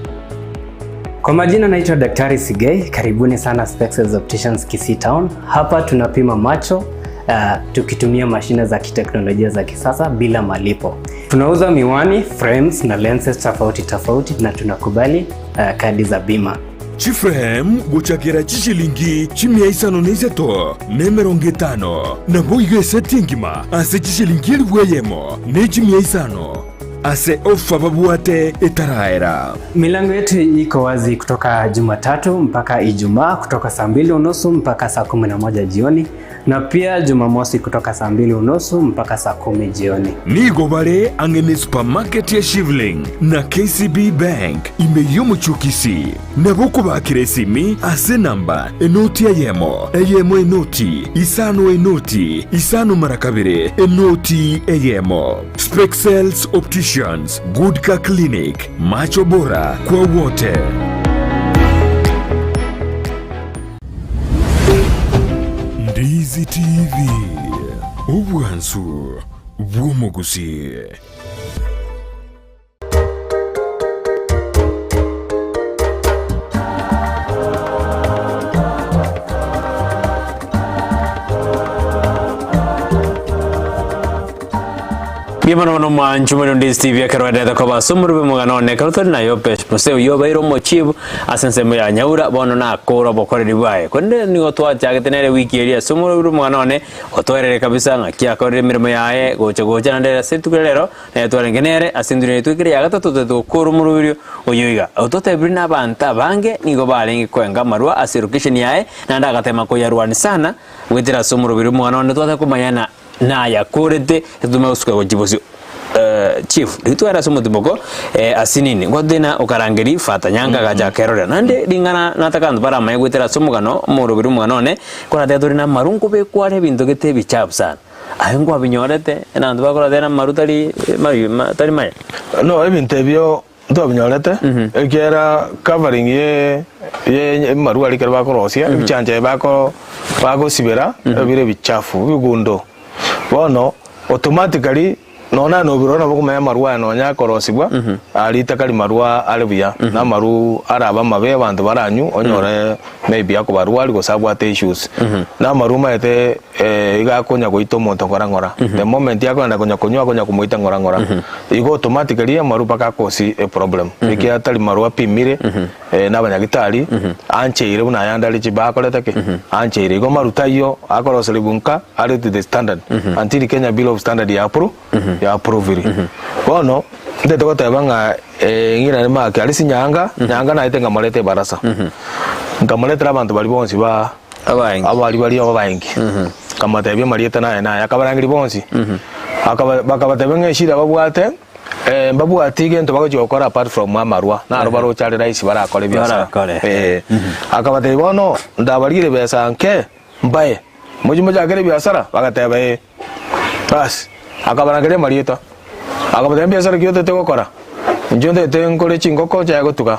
Speaker 5: Kwa majina naitwa Daktari Sigei, karibuni sana Spexels Opticians Kisii Town. Hapa tunapima macho uh, tukitumia mashine za kiteknolojia za kisasa bila malipo. Tunauza miwani, frames na lenses tofauti tofauti na tunakubali uh, kadi za bima.
Speaker 1: Chiframe gochakera chishilingi chimia isano na isato na emerongo etano, naboigo eseti engima ase chishilingi elifu eyemo ne chimia isano. Ase ofa babwate etaraera.
Speaker 5: Milango yetu iko wazi kutoka Jumatatu mpaka Ijumaa kutoka saa mbili unusu mpaka saa 11 jioni na pia Jumamosi kutoka saa mbili unusu mpaka saa kumi jioni.
Speaker 1: Nigo bare ang'e ne supermarket ya Shivling na KCB Bank ime y'omochie o Kisii. Nabo okobakera esimi ase enamba enoti eyemo, eyemo enoti, isano enoti, isano mara kabere, enoti eyemo. Spexels Opticians, Good Car Clinic, macho bora kwa wote. Ndizi TV, obwansu bw'omogusii.
Speaker 2: Mbuya mono mono mwancho more onde Steve ekero oenderete koba ase omorwebe omogano one ekero tore na Yopesh Mose oyio obeire omochief ase ensemo ya Nyaura bono nakore obokoreri bwaye korende nigo twachagete nere wiki eria ase omorwebe omogano one otoerere kabisa ng'aki akorire emeremo yaye gocha gocha naende ase rituko ria rero Naye twarenge nere ase endura yaito ekero ya gatato totagete gokora omoroberio oyo iga. Ototebirie na abanto abange nigo barenge koenga amarwa ase elocation yaye, naende agatema koyarwani sana goetera ase omoroberio omwana onde twataka komanya na nayakorete totome gosuka gochia bosio. Chief, riria tware ase omotimoko asinini, ngwatotena okarangeria Father Nyanka agacha akerorera. Naende ring'ana nataka abanto baramanye goetera ase omogano omoroberio omogano one, koratebe tore na amarwa nkobekwa are ebinto gete ebichafu sana. Aye nkwabinyorete, na abanto bakoratera namaru tari mabi tari maya.
Speaker 3: No ebinto ebio ntwabinyorete, ekiagera covering ye ye amarwa aria ekero bakorosia, ebichancha ebi bako bagosibera, ebire ebichafu, ebigundo. Bono automatically nonya naye nobirora nabo okomanya amarwa aya nonya akorosiwa, aria takari marwa are buya, na amarwa arabe amabe abanto baranywe, onyore maybe akobarwaria gose abwate issues. Na amarwa omanyete iga akonya goita omonto ng'ora ng'ora, the moment akogenda konya konywa akonya komoita ng'ora ng'ora, igo automatically amarwa mpaka akosi eproblem, ekiagera tari marwa apimire na abanyagitari, ancheire buna ayande are chiba akorete ki? Ancheire. Igo marwa taiyo akoroserigwa nka are to the standard until Kenya Bureau of Standard ya appro ya approviri. Bono, ntete goteba ng'a ng'ina mark aria sinyanga, nyanga naete nkamoreta ebarasa, nkamoretera abanto baria bonsi ba.
Speaker 2: Abaengi.
Speaker 3: Abari baria abaengi. Nkamotebia amarieta naye naye, akabarangeria bonsi. Akaba bakabatebia ng'a eshida babwate, mbabwati gento bagochia gokora apart from amarwa, naro baroche are rahisi barakore ebiasara.
Speaker 2: Barakore.
Speaker 3: Eh. Akabatebia bono, ndabarigere ebesa nke, mbae, mochie mochakere ebiasara? Bagateba ee. Bas, akabarangeria amarieta, akabatebia mbiasara ki otete gokora? Inche ntete nkore chingoko nchake gotuga.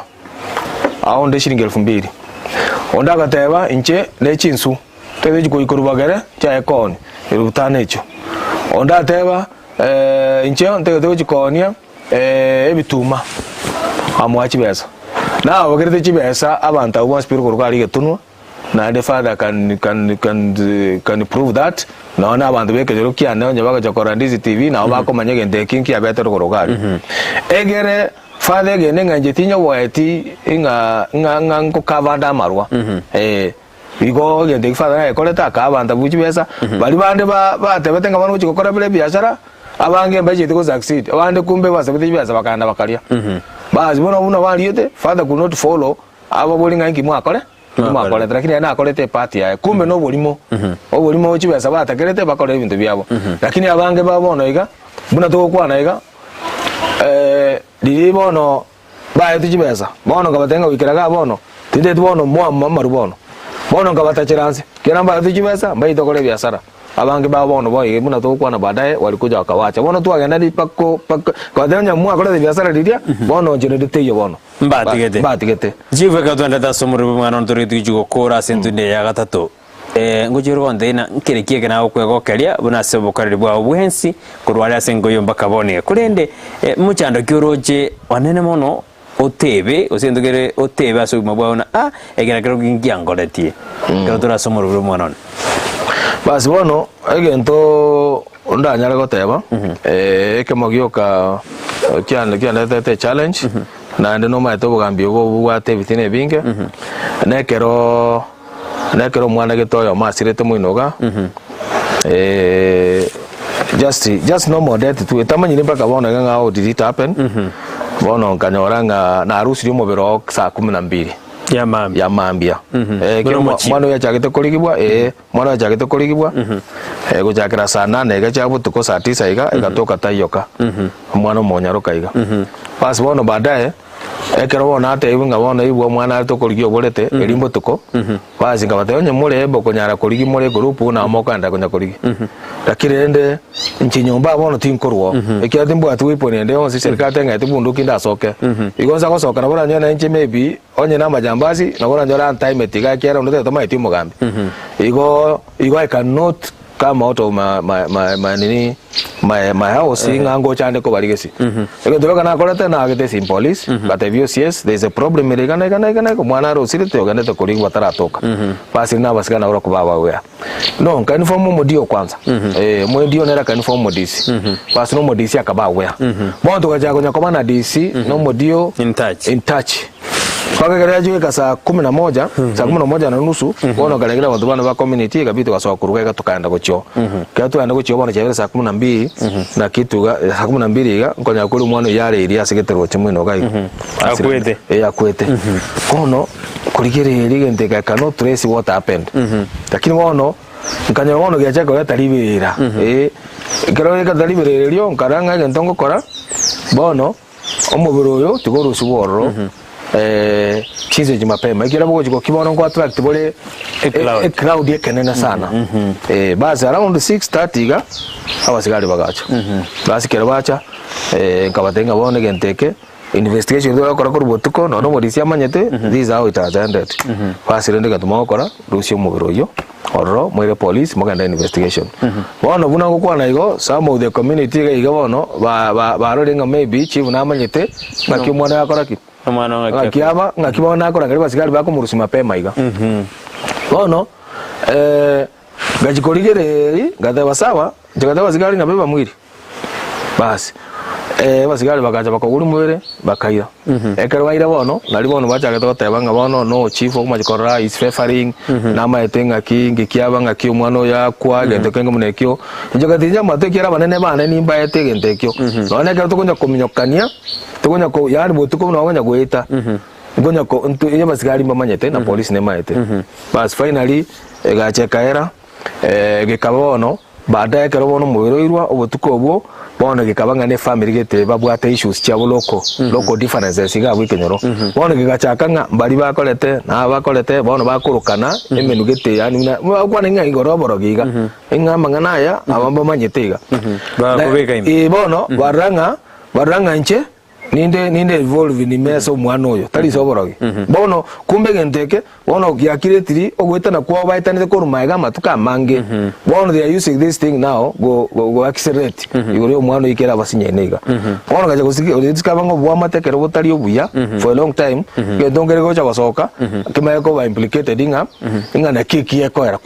Speaker 3: Aonde shilingi elfu mbili. Onde agateba, Inche ne chinsu, tete chikoikorwa bagere chiaye koonia elfu tano echio. Onde ateba, Inche ntagete gochikoonia ebituma, amoa chibesa. Nabagerete chibesa abanto abwo bonsi pi korwa aria egetunwa, naende father can can can can prove that, nonya na abanto b'ekenyoro kiane onye bagocha korora Ndizi TV nabo bakomanya egento eki nkiabete rogoro iga aria. Egere. Father egende ng'a inche tinyoboeti ng'a ng'a ng'a nkokava nde amarwa eh, igo egento eki father nagekorete akaa abanto abwo chibesa, baria bande ba batebete ng'a bono ngochi gokora bire ebiashara, abange mbacheti go succeed, abande kumbe basabete chibesa bakaenda bakaria. Bas bono buna bariete, father could not follow, ababori ng'a inki mwakore? Inki mwakorete? Lakini ere nakorete epart yaye, kumbe noborimo, oborimo chibesa batakerete bakore ebinto biabo. Lakini abange ba bono iga, buna togokwana iga, Riria bono baetwe chibesa, bono nkabatebia ng'a goikera igaa bono, tintageti bono moame amaru bono. Bono nkabatachera nse, ekiagera mbaetwe chibesa, mbaete gokora ebiasara. Abange babo bono boigo buna togokwana baadaye walikuja wakawacha. Bono twagenda ripako paka twateba onye mwakorete ebiasara riria bono inche rende teiyo bono.
Speaker 2: Mbatigete.
Speaker 3: Mbatigete.
Speaker 2: Chief ekero twendete ase omorero bw'omwana one tore tigochi gokora ase entunda eye ya gatato. Eh, ngochia ore gontebia ng'a nkere ki eke nagokwegokeria buna ase obokoreri bwao bwensi korwa aria ase engoyo mpaka bono iga. Korende eh, mochando ki oroche onene mono otebe gose egento kere otebe ase obogima bwao ng'a ah, eke nakero ngiankoretie ekero tore ase omorero bw'omwana one.
Speaker 3: Basi bono egento ndanyare goteba ekemo gioka kiane kiandetete echallenge naende nomaete obogambi obo bobwate ebitina ebinge nekero nekero omwana gete oyomo asirete moino iga just just normal death tu etamanyiri mpaka bono iga ng'a how did it happen bono nkanyora ng'a narusirie omobere oo saa kumi na mbili.
Speaker 2: Ya mambia.
Speaker 3: Ya mambia.
Speaker 2: Buna
Speaker 3: Ekero
Speaker 2: omochie.
Speaker 3: mwana oyo achagete korigibwa, ee, mwana oyo achagete korigibwa, gochakera saa nane iga chia botuko saa tisa iga, egatoka taiyoka, omwana omonyaroka iga. Bas bono baadaye, ekero bono atebiwe ng'a bono ibwa omwana are tokorigia oborete, erio mbotuko, bas nkabatebia onye more able konyara korigia more egroup nabo mokoenda konya korigia. Lakini rende, inche nyomba bono tinkorwa oo, ekiagera timbwati weapon ende yonsi, serikali teng'eti bunduki ndasoke. Igo nsa gosoka nabo oranyore na inche maybe, onye na amajambasi, nabo oranyore antimeti iga ekiagera onde tamaeti omogambi. Igo, igo I cannot come out of my, my, my, my nini, my, my house ng'a ngocha ande kobarigesi. Egento gioka nakorete, naagete esimi police, ngatebia OCS, there is a problem ere iga na iga na iga na iga, omwana arosirete ogendete korigwa taratoka. Bas na abasigari nabo bakoba abawea. No, nkainform omodio kwanza. Eh, omodio nere akainform omodisi. Bas na omodisi akaba aware. Bono togachaka konya koba na DC na omodio
Speaker 2: In touch.
Speaker 3: in touch. Mpaka ekero yachoka saa kumi na moja, saa kumi na moja na nusu, bono nkarengera abanto bane ba community ekabidi togasoka korwa iga tokaenda gochia oo. Ekero twaenda gochia oo bono chiabere saa kumi na mbili na kitu iga, saa kumi na mbili iga, nkonyora kore omwana oyio areirie ase geteroche moino iga iga. Bas
Speaker 2: Akwete.
Speaker 3: Eh, akwete. Bono. Korigereria egento eke I cannot trace what happened. Lakini bono nkanyora bono giachaka koreta riberera. Eh, ekero gekata riberera erio nkarora ng'a egento ngokora bono omobere oyo tiga orusigwe ororo chinsa echi mapema ekiagera bogochi gokia bono nko attract bore
Speaker 2: Ecrowd.
Speaker 3: ecrowd ekenene sana. Bas around 6:30 iga abasigari bagacha. Bas ekero bacha nkabatebia ng'a bono egento eke. Investigation togokora korwa botuko nonya omorisia amanyete this is how it has ended. Bas rende egento mogokora rusia omobere oyio ororo moire police mogende investigation. Bono buna ngokwana igo some of the community iga iga bono ba- ba- barorire ng'a maybe chief namanyete ng'aki omwana oyo akora ki?
Speaker 2: Omwana ng'aki
Speaker 3: Ng'aki aba ng'aki bono nakorangeria abasigari bakomorusia mapema iga. Bono ngachia korigereria ngateba sawa, inche ngateba abasigari ng'a beba mwiri. Basi, abasigari bagacha bakagura omobere, bakaira. Ekero baira bono, nario bono bachagete goteba ng'a bono no chief okomacha korora is favoring, namaete ng'aki ngeki aba ng'aki omwana oyo akwa, egento kenge buna ekio. Inche ngatincha amato ekiagera abanene bane nimbaete egento ekio. Nonya na ekero tokonya kominyokania, tokonya ko yaani botuko buna okonya goeta, nkonya ko nto abasigari mbamanyete na polisi nemaete. Bas finally, egacha ekaera. Gekaba bono, baadaye ekero bono omobere oirwa, obotuko obwo, bono gekaba ng'a nefamiri gete babwate issues chiabo local, local differences iga abwo ekenyoro. Bono gegachaka ng'a mbaria bakorete, na aba bakorete, bono bakorokana emenwa gete yaani buna bagokwana ng'a igoro oborogi iga, ng'a amang'ana aya aba mbamanyete iga.
Speaker 2: Bakobeka ime.
Speaker 3: Eh bono barora ng'a, barora ng'a inche. Ninde ninde involved ime ase omwana oyo, tari ase oborogi. Bono kumbe egento eke, bono giakiretiri ogoetana kwabo baetanete korwa magega amatuko amange. Bono they are using this thing now go go go accelerate igoro ya omwana oyo ekere abasinyaine iga. Bono gacha gosiki orisika ng'a obwamate ekero botari obuya for a long time, egento nkere gocha gosoka, kimanye koba implicated ng'a, ng'a naki eki gekoera.